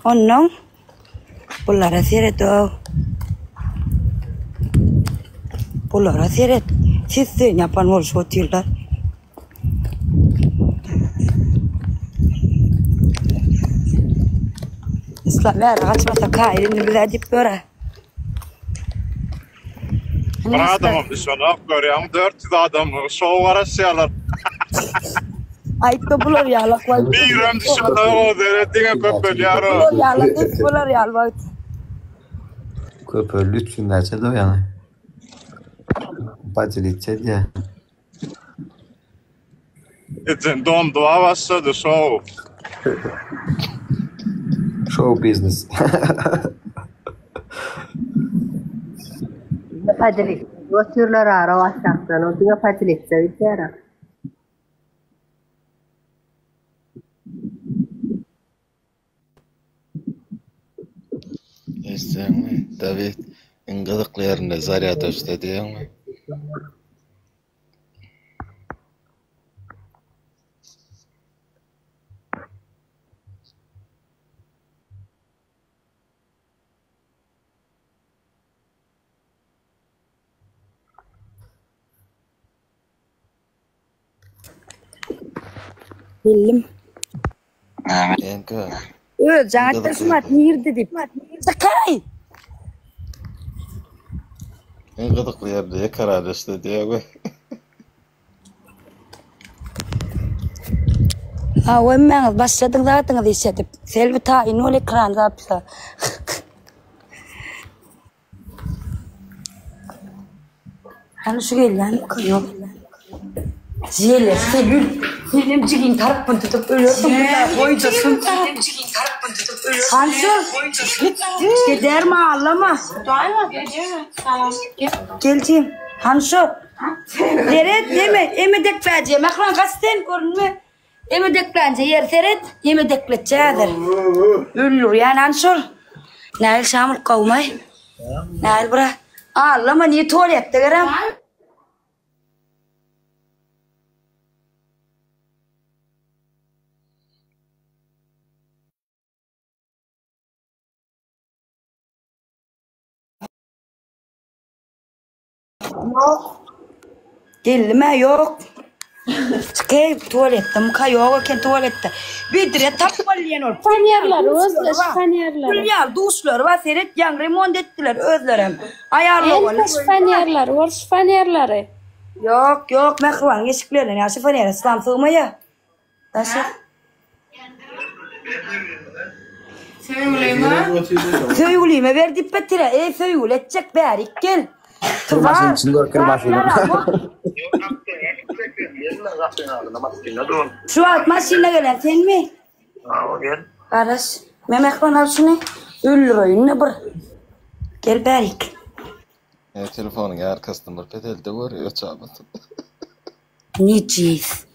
Onnoň bulara seret-ow. Bulara seret. Ses-sen ýapan bolşup otyrlar. Islam bäri gaçmasa kaýyl indi biz-ä diýip ýör-ä. Bir adamam düşenok görýäňmi 400 adam şow garaşýarlar. Aýtma bular ýalak waý. Birem düşenok o zere diňe köpelýär o. Bular ýalak et bular ýaly wagt. Köpeldi 300 näçe do ýaňy. Podelitse edýär. Ejen domduwa başlady şow. Show business. Podelitse otyrlar ara WhatsAppdan o diňe podelitse gidýär. Eşitýäňmi, Dawid? Iň gyzykly ýerinde zarýad öçdi diýýäňmi? Bildim. Enka. Öz jaň etdi şumat nirde diýip. Çykaý. Iň gyzykly ýerde ýeke işte diýýär. Hawa hemmäňiz başladyň zadyňyzy işledip. Selbi taýyn bol ekran zapisa. Hany şu gelýänmi? Ýok. Jele, Selül, senem jigiň tarapyny tutup ölersiň. Goýjasyn. Hany şu? Giderme, ağlama. Gel jigim. Hany şu? Seret, eme, eme dekläje. Mähriban gaç sen görünme. Eme deklänje ýer seret, eme dekletjä häzir. Öldürýän hany şol. Näil Şamyl gowmaý. Näil bura. Allama niýe tualetde gerem. Ýok. Geldim-ä, ýok. Çykaý, tualetdemika? Ýok eken tualetde. Bedre tapmaly diýen ol. Şifanerleri gözle, şifanerleri. Gül ýaly duşlary bar, seret, ýaňy remont etdiler özlerem. Aýarlawaly. Elta şifanerleri bor, şifanerleri. Ýok, ýok, mähribanyň eşiklerinden ýa şifanere yslam sygmaýa. Daşy. Söýgülime. Söýgülime ber diýip betire. Eý söýgüli etjek bärik gel. Maşyn içini görker maşyny. Şu wagt maşynda gelen senmi? Garaş. Men mähriban al şuny. Öldüreýin-de bir. Gel bärik. Telefonyň arkasyny bir peselte gör, öçamasyn. Nejis.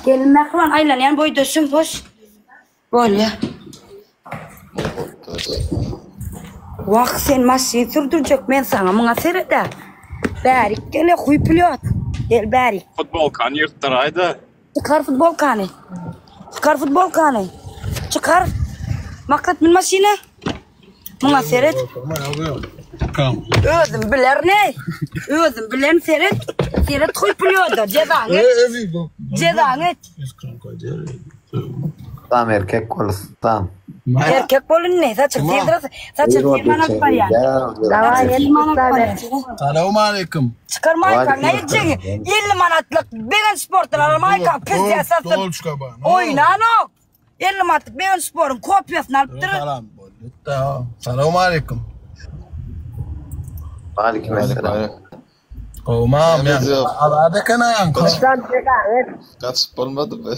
Gelin mähriban aýlanýan boýdaşym hoş. Bolýa. Wah sen maşyn sürdürjek men saňa muňa seredä. Bärik gele huý plýot. Gel bärik. Futbolkany ýyrtdyraýda. Çykar futbolkany. Çykar futbolkany. Çykar. Maksat min maşyna. Muňa seret. Özüm biler ne? Özüm bilen seret. Seret huy pulýoda. Jezaňy et. Jezaňy et. Sam erkek bol Sam. Erkek bol indi. Saçyk syzdyr. Saçyk firman alyp barýan. Daway et Salam aleyküm. Çykar maýkaň ne etjegi? 50 manatlyk Begenç sportdan al maýkaň pizýa satyp. Oýnanok. 50 manatlyk Begenç sporuň kopiýasyny alypdyr. Salam. Salam aleyküm. Aleyküm esselam. Gowmam ya. Azat eken aýaň. Gaçyp bolmadymy?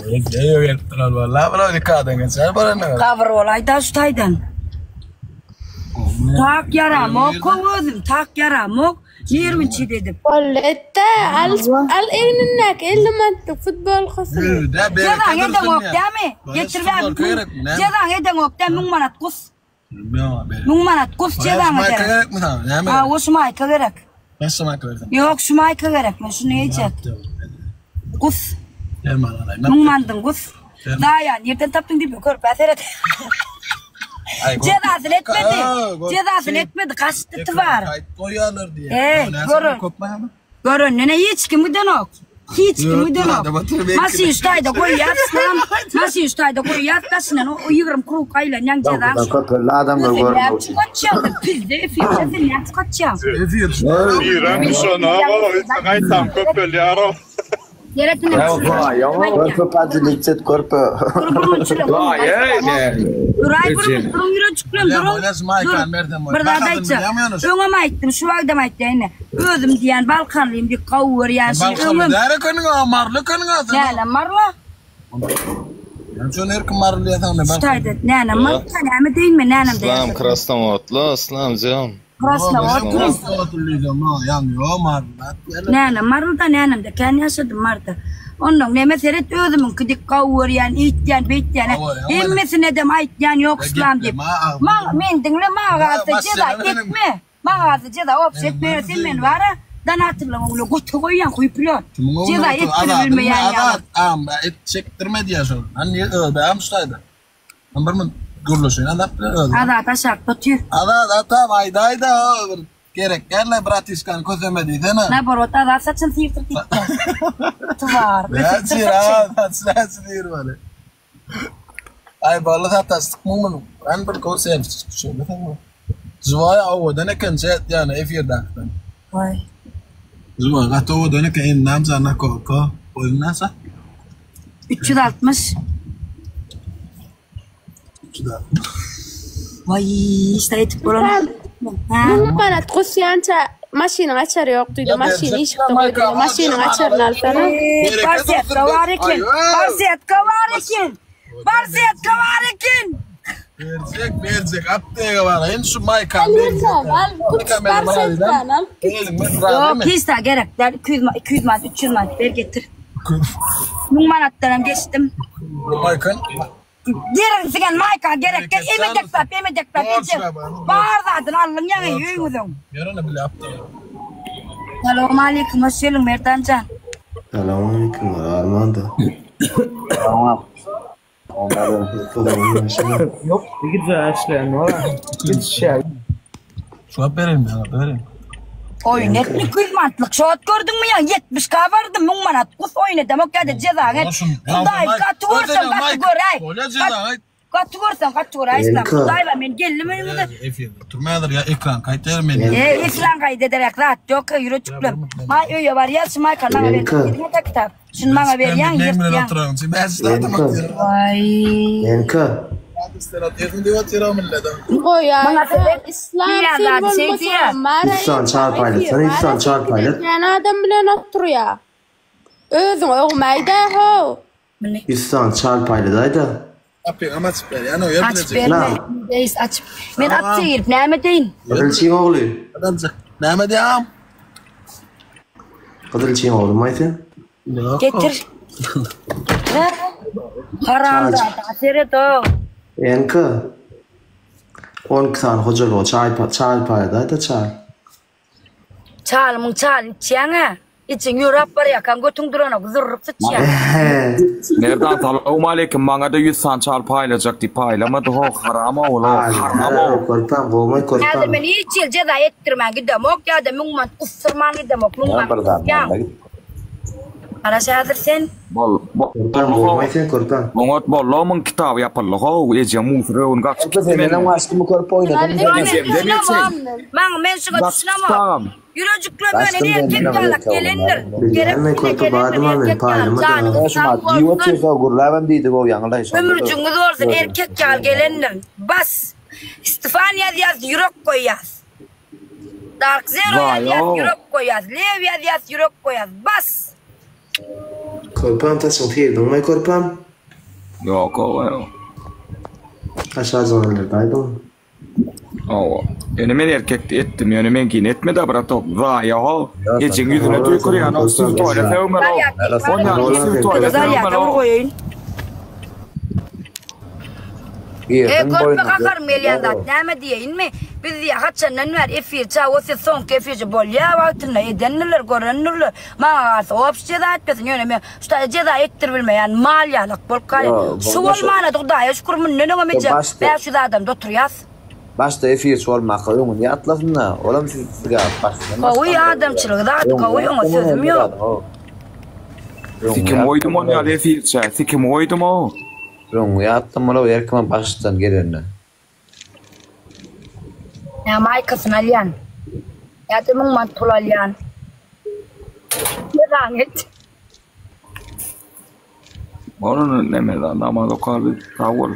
Eýe gelip durar walla. Bular nikadan geçer baranda. Gabyr bolaýda şu taýdan. Tak ýaramok, kow özüm, tak ýaramok. Nerwinçit edip. Boldy-da, al, al egnindäki 50 manatlyk futbolkasyny. Jezaň edeňok dämi? Getir bä. Jezaň edeňok dä 1000 manat gus. 1000 manat gus jezaňa Maýka gerek. gerekmi saňa? Näme? Ha, o şu maýka gerek. Näçe maýka berseň? Ýok, şu maýka gerek. Men şuny geýjek. Gus. Derman alaýyn. Müň mandyň gus. Zaýa nirden tapdyň diýip körpä seret. Jezasyny etmedi. Jezasyny etmedi. Gaçdy twar. Goýýarlar diýýär. Ey, görün. Görenden hiç kim gidenok. Hiç kim gidenok. Maşyn şu taýda goýýar, Islam. Maşyn şu taýda goýýar, daşyndan o 20 krug aýlanýan jezaň şu. Köpelli adamlar görmek üçin. Gaçýaň, pizde efirde sen näçe gaçýaň? Efir. Birem düşenok, gaýtam köpelýär o. Körpe pazilitset körpe. Duraý bir duruň ýürejiklem duruň. Bir zat aýtjak. Öňem aýtdym, şu wagtam aýtýan ine. Özüm diýen Balkanlym diýip gowy görýän şuny öňem. Balkanly däl ekeniň a, marly ekeniň a sen. Nänem marla? Näme üçin her kim marly diýýäň sen? Şu taýda nänem marla, näme deýin men nänem deýin. Islam krasnowodly, Islam jan. Krasnowodly. Nänem Maryda nänemde kän ýaşadym Maryda. Onnoň neme seret özümiňki dik gowy görýän eýtýän beýtýän hemmesinedem aýtýan ýok yslam diýip. Maň men diňle maňa galsa jeza etme. Maňa galsa jeza opşe etme ýöne sen meni bara donatorlaň öňüne gote goýýaň huýpilot. Jeza etdirip bilmeýän ýaly. Azat agam et çekdirme diýýär şol. Hany özi şu taýda. Men bir minut gürleşeýin Azat bilen özüm. Azat aşakda otyr. Azat atam aýdaýda bir gerek däl bratişkany köseme diýsene. Naborot Azat saçyny syrdyr diýipdir. Twar. Näçe Azat näçe diýir bana. Aý bally sataşdyk muny. Ben bir gowy servis düşürdi sen. Żywaý owadan eken chat ýany efirdäkiden. Waý. Żywaý gaty owadan eken endam jan nakolka. Boýuň näçe? 360. Waý, işte etip bolan. Müň manat gusýança maşynyň açary ýok diýdi. Maşyny işikde goýdy. Maşynyň açaryny alsana. Barsetka bar eken. Barsetka bar eken. Barsetka bar eken. Berjek, berjek. Apteka bar. Endi şu maýka berjek. Al, barsetkany al. Ýok, hiç zat gerek däl. 200 200 manat, 300 manat ber getir. 1000 manatdanam geçdim. Maýkan. Derin sigen maýka gerek däl. Emedekläp, emedekläp eje. Bar zadyny aldyň ýaňy öýüňiziň. Ýörene bile apteka. Salowmaleýkim, hoş geldiň Merdanjan. Salowmaleýkim, Armanda. Ýok, gije işleýän bar. Gitişýär. Şuwagt bereýin ben, bereýin. Oýun etme 200 manatlyk şot gördüňmi ýa 70 k bardy 1000 manat gus oýun edemok ýa-da jezaňy et. Hudaý gaty görseň gaty göräý. Bolýa jezaňy et. Gaty görseň gaty göräý Islam. Hudaý bar men geldim öýüňize. Efirde oturmaýadyr ýa ekran gaýt eder men. E ekran gaýt ederek zat ýok ýürejiklem. Maý öýe barýas şu maýka maňa ber. Gidin kitap. Şuny maňa berýäň, ýyrtýaň. Waý. Enka. Goýaýda Islam sen bolmasaňam mara Islam çal paýlat. Sen Islam çal paýlat. Sen adam bilen oturýa. Özüň öwmäýdä how. Islam çal paýladaýda. Gapyňam açyp berýän o ýer Açyp berme. Reis açyp. Men atça girip näme edeýin? Gyzylçyň ogly. Adamjyk. Näme diýýäň? Gyzylçyň oglymy sen? Getir. Getir. Haramzada seret o. Enka. 12 sany hojalyga çaý çaý paýladaýda çaý. Çalymyň çalyny içýäň-ä. Içiň ýöräp barýarkaň götüň duranok, zyrryp syçýaň. Merdan salowmaleýkim maňada 100 sany çal paýlajak diýip paýlamady ho haram ogul ho haram ogul. Körpäm gowmy Häzir körpäm. men hiç ýyl jeza etdirmän gidemok ýa-da 1000 manat gusdurman gidemok, 1000 manat gusýaň. Garaş häzir sen. Bol bol Körpäm gowmy sen körpäm. Oňat bollo muň kitaby ýapyldy ho ejem musur öwün gaçyp Körpe gitdi sen menem menden. gaçdymy körpe oýnadym. Ejemden geçeýin. Maňa men şuňa Gaçyp düşünemok. tagam. Ýürejiklem ýöne Gaçdym erkek ben ýalak gelendir. Gerek Bilýän men bile körpe gelendir bardym men erkek ýaly. paýlama Janyňyz da. sag bolsun. Gürläbem diýdi gowy ýaňylaý şonda. Ömürjigiňiz bolsun erkek ýaly gelendir. Bas. Stefan ýazýas ýürek goýýas. Dark Zero ýazýas ýürek goýýas. Lew ýazýas ýürek goýýas. Bas. Körpäm saçyňy syrdyňmy körpäm? Ýok owa ýok. Aşajygyny aýdyň. Hawa. Ýöne men erkek etdim. Ýöne meňkini etmedi bratok. Zaýa ho. Ejeň ýüzüne tüýkürýän o switoýla sögmeli o. Onýan switoýla sögmeli o. goýaýyn. E, körpe gaharym gelýän zat näme diýeýinmi? Biz diýýär haçandan bäri efirçä o siz soňky efirçi bolýa wagtynda edendirler görendirler. Maňa galsa obşi jeza etmesin ýöne men şu taýda jeza etdiribilmeýän mal ýalak bolup galýan. Şu bolmanady Hudaýa şükür mundan öňem eje 500 adamda oturýas. Başda efirçi bolmaka öňüni ýatlasynda olam siz başdan Gowy adamçylygy zat gowy oňa sözüm ýok. Sikim goýdum ol ýaly efirçä sikim goýdum ow. Öňüni ýatlamaly erkime başdan gelende. Ýa maýkasyny alýan. Ýa-da 1000 manat pul alýan. Jezaňy et. Bolun neme da namaz okaly sag bol.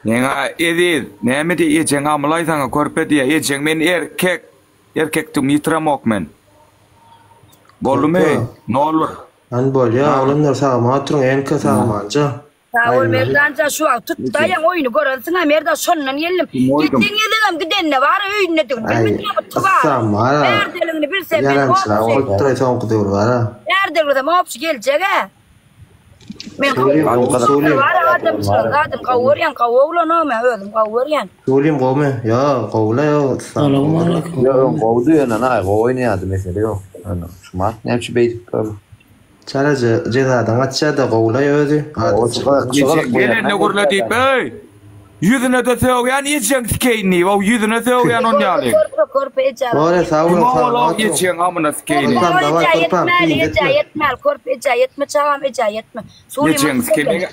Meňa Eziz näme diý ejeň amylaý saňa körpe diýä ejeň men erkek erkekdigimi ýitiremok men. Boldumy? Nol bir. Hany bolýa oglanlar sagman oturyň enka sagmanja. Sag bol Merdanja şu wagt tut daýaň oýny görensiňä Merdan şondan geldim. Geçen gezegem gidende bar öýündedigini bilmedim ama tubar. Nerdeligini bilsem men Ýarançyrak bolupdyr soňky döwür bara. Nerdeligini bilsem opşy geljeg-ä. Men Sulim. Bar adamçylyk zadym gowy görýän gowy oglan o men özüm gowy görýän. Sulim gowmy? Ýo gowula ýo. Salowmaleýkim. Ýo öň gowudy ýöne naý gowy oýnaýardy mesele ýok. Ýöne şumat näme üçin beýdip dur. Çalaja jezadan gaçýada gowulaý özi. Gelende gürle diýip eý. Ýüzüne-de sögýän ejeň sikeýin diýip, o ýüzüne sögýän on ýaly. Körpe körpe eje. Bore sag bol sag bol. Ejeň amyna sikeýin. Körpe eje ýetmäli eje ýetmäli körpe eje ýetme çagam eje ýetme. Ejeň sikeýin.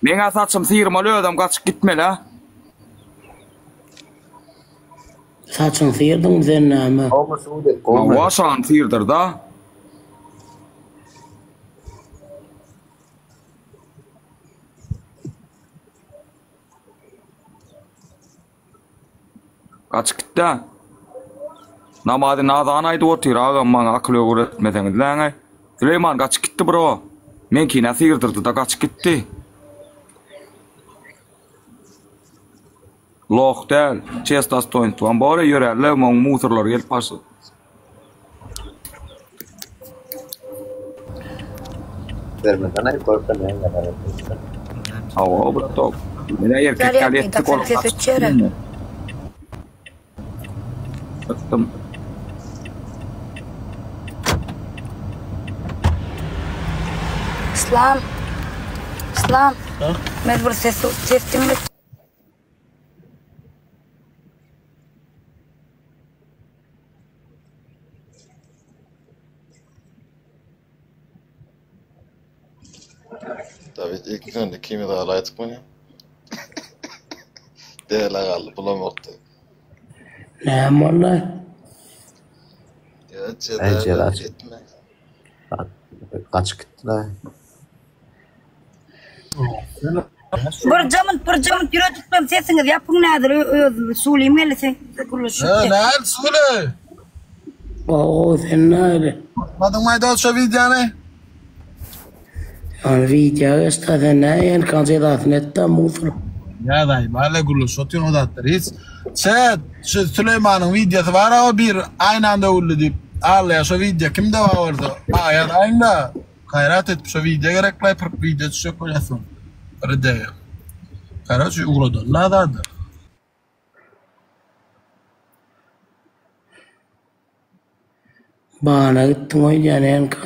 Meň-ä saçym syrmaly özem gaçyp gitmeli-ä. Saçyňy syrdyňmy sen näme? Gowmy suw gowmy? Hawa şany syrdyrda. Gaçyp gitdä. Namazy nazan aýdyp otyr agam maňa akyl öwretmeseňizläňaý. Süleýman gaçyp gitdi bro. Meňkinä syrdyrdyda gaçyp gitdi. Loh däl, çest dostoýnstwam bor ýörärle oň musorlary gelip başlady. Bermesen aý körpe näme ýarar. Hawa bratok. Menä erkek ýaly etdik ol. Çykdym. Islam. Islam. Men bir ses ses diňle. Dawid ilki sen ikimiz alaýdyk muny. Däl agaldy bulamokdy. Näme boldy? Ýa Aý jeza jeza etme. Gaçyp gitdiler. Bir jamynt bir jamynt ýüre tutmam sesiňizi ýapyň nädir öz Sulim geldi sen gürleşip. He näl Sule? Gowy sen näli? Bakmadyňmy aýda şo wideony? Ýa wideo geçdi sen nä ýenkaň jezasyny etdä musur. Ýazaý bale gürleşip otyň o zatlar hiç. Çet şu Süleýmanyň wideosy bar o bir aýnam döwüldi diýip aglaýar şo wideo kimde bar bolsa maňa ýazaýyňda. Gaýrat edip şo wideo gereklaý pyrk wideo düşjek bolýasyň. Bir ideýa. Karoçe ugradan zady. Bana gitdiň öýdýän enka.